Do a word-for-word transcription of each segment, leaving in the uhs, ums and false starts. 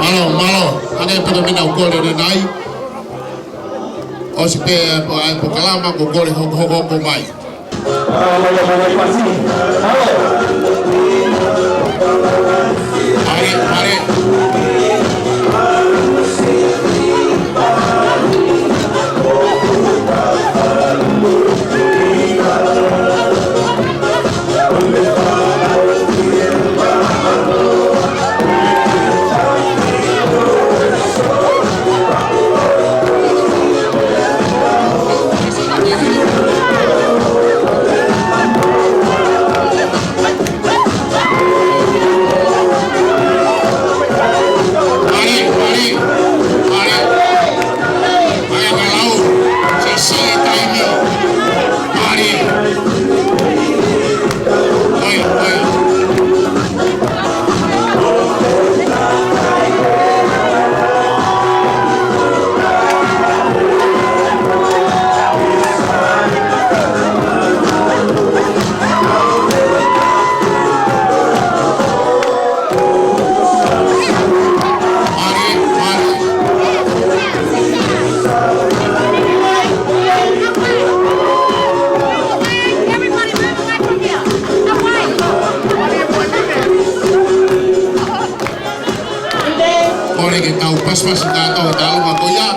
Mālō, mālō. Hangē pē ko e meʻa naʻa ku kole ʻanenai. ʻOsi pē ʻa e polokalama, ko e kole hokohoko mai. Kole ke tau pasipasi kātoa ʻi he taʻaloga ko ia.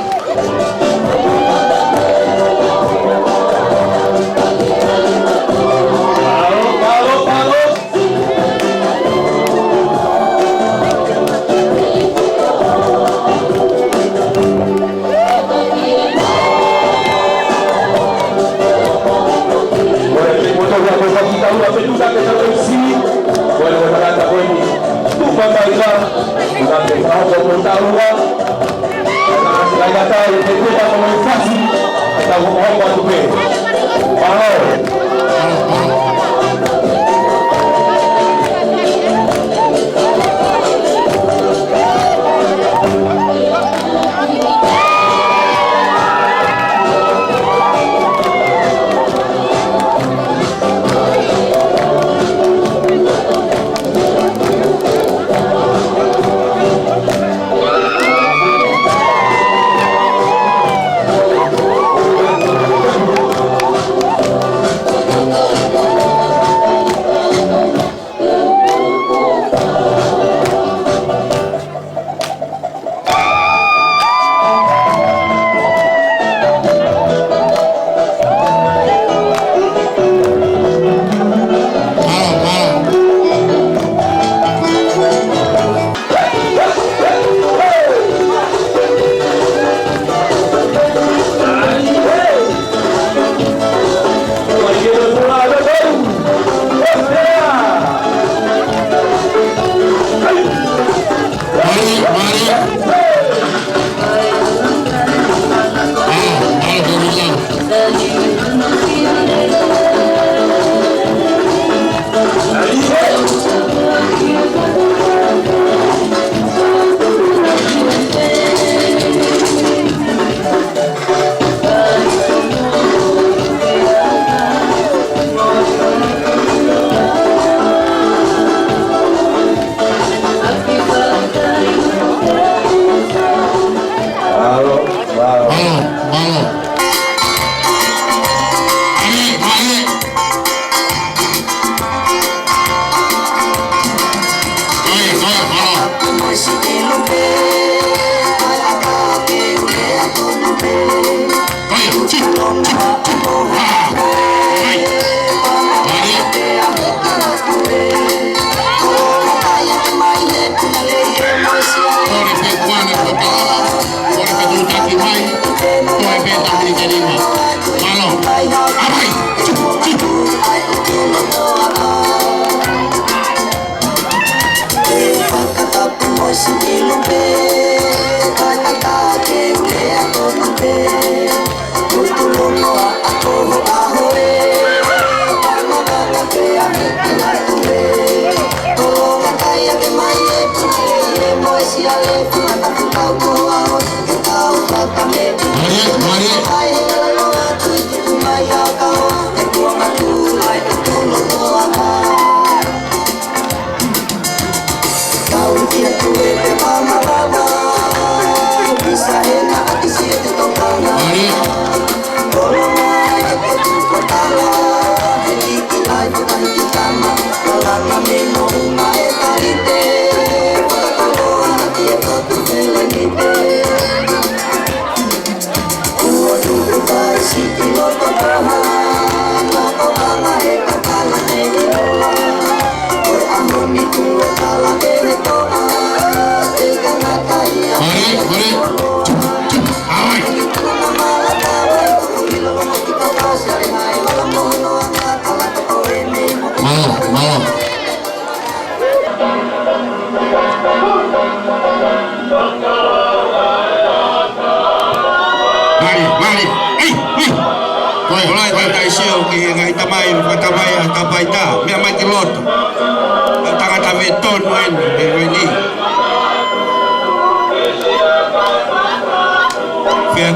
Mālō, mālō. Mālō, mālō. Mālō, mālō. Mālō, mālō.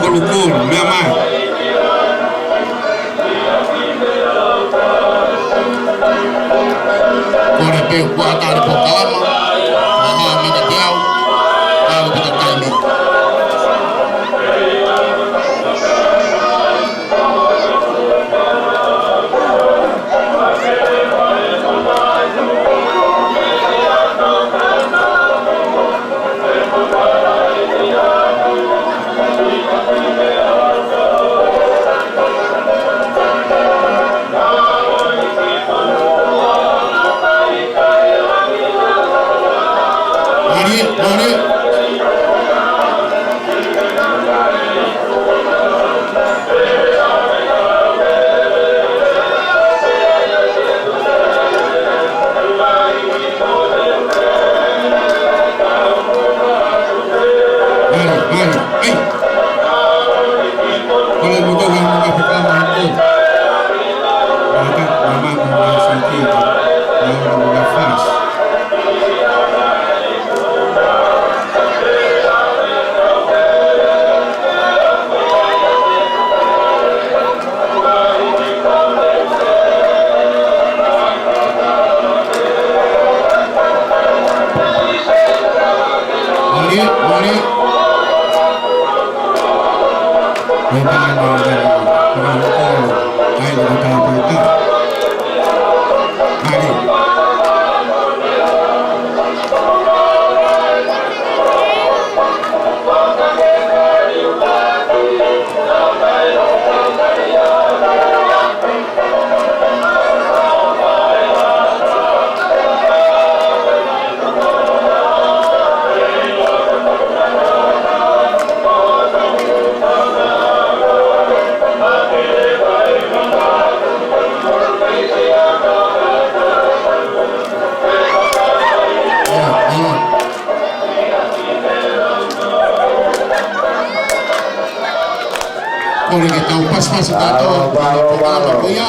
Kolokolo, meʻa mai. Kole pē kuo ʻatā e polokalama, ʻa, ʻa, mei kiate au, ʻa, ʻo pita taimi. Mari, mari. Mari, mari, ʻei. Kole mo tau ha mo ka pika ma ko. Maka, mama, mama, siki. Mama, mama, fast. Kole ke tau pasipasi tautolu. Mālō, mālō, mālō. Ko ia.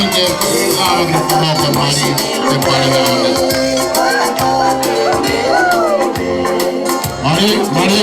Ke lava ke fakahoko e mali, ke pale he ʻaho ni. Mali, mali.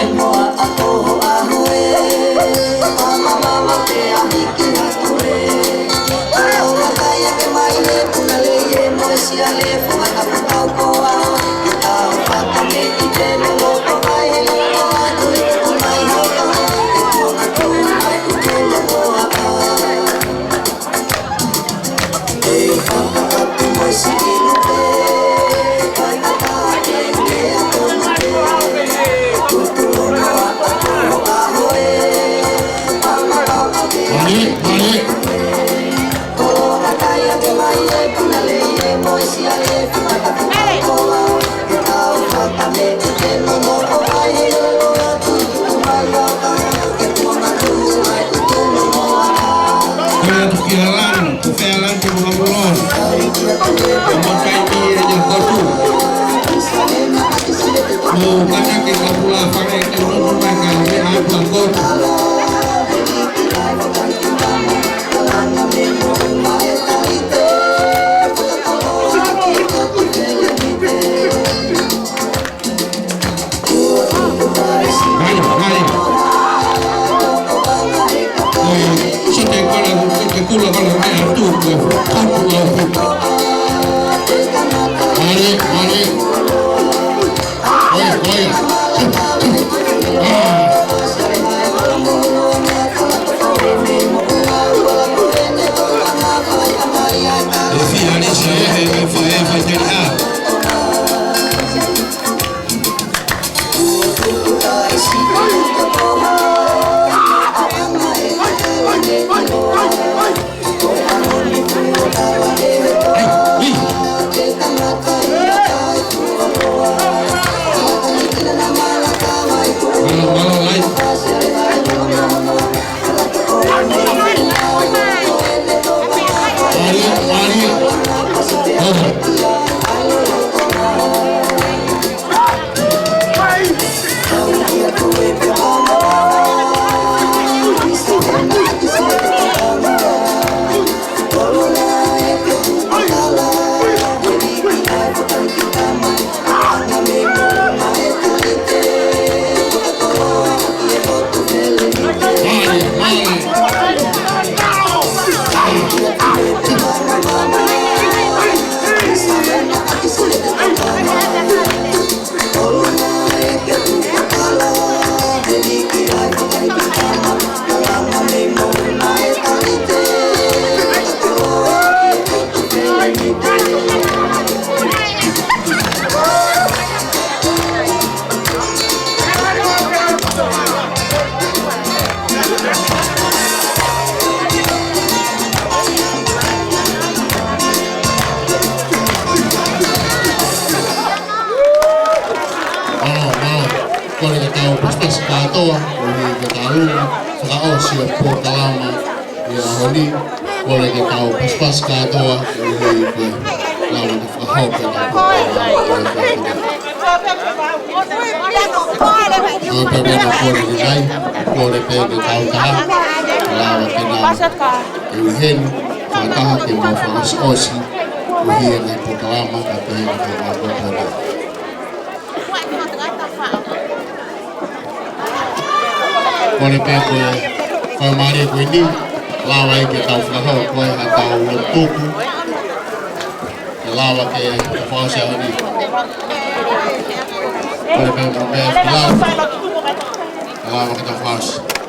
Ko ia atu ki Alan, ko fē Alan ke mo kapula. Ko mo kai ni e ia kotu. Ko kata ke kapula fale ke mo mo mai ka me a kua kotu. Vale, vale. Eh, so te kula, te kula kula me atu, eh, kotu lau. Vale, vale. Oia, oia. Ah. E fia ni se, e, e, e, e, e, e, e, Mālō, mālō. Kole ke tau pasipasi kātoa, koeʻuhi ke tau lava fakaʻosi e polokalama ʻi he ʻaho ni. Kole ke tau pasipasi kātoa, koeʻuhi ke lava ke fakahoko e polokalama. Ko e pehē pē ʻena kole ki ai, kole pē ke tau taha, lava ke nau ʻi heni, fakataha ke mau fakaʻosiʻosi, koeʻuhi e ngaahi polokalama, ka pehē ke mau kole. Kole pē ko e faingamālie ko eni, lava ai ke tau fakahoko ai haʻatau lotu tuku, ke lava ke tau fakaʻosi ʻaho ni. Kole pē mo e meʻa ke lava, ke lava ke tau fakaʻosi.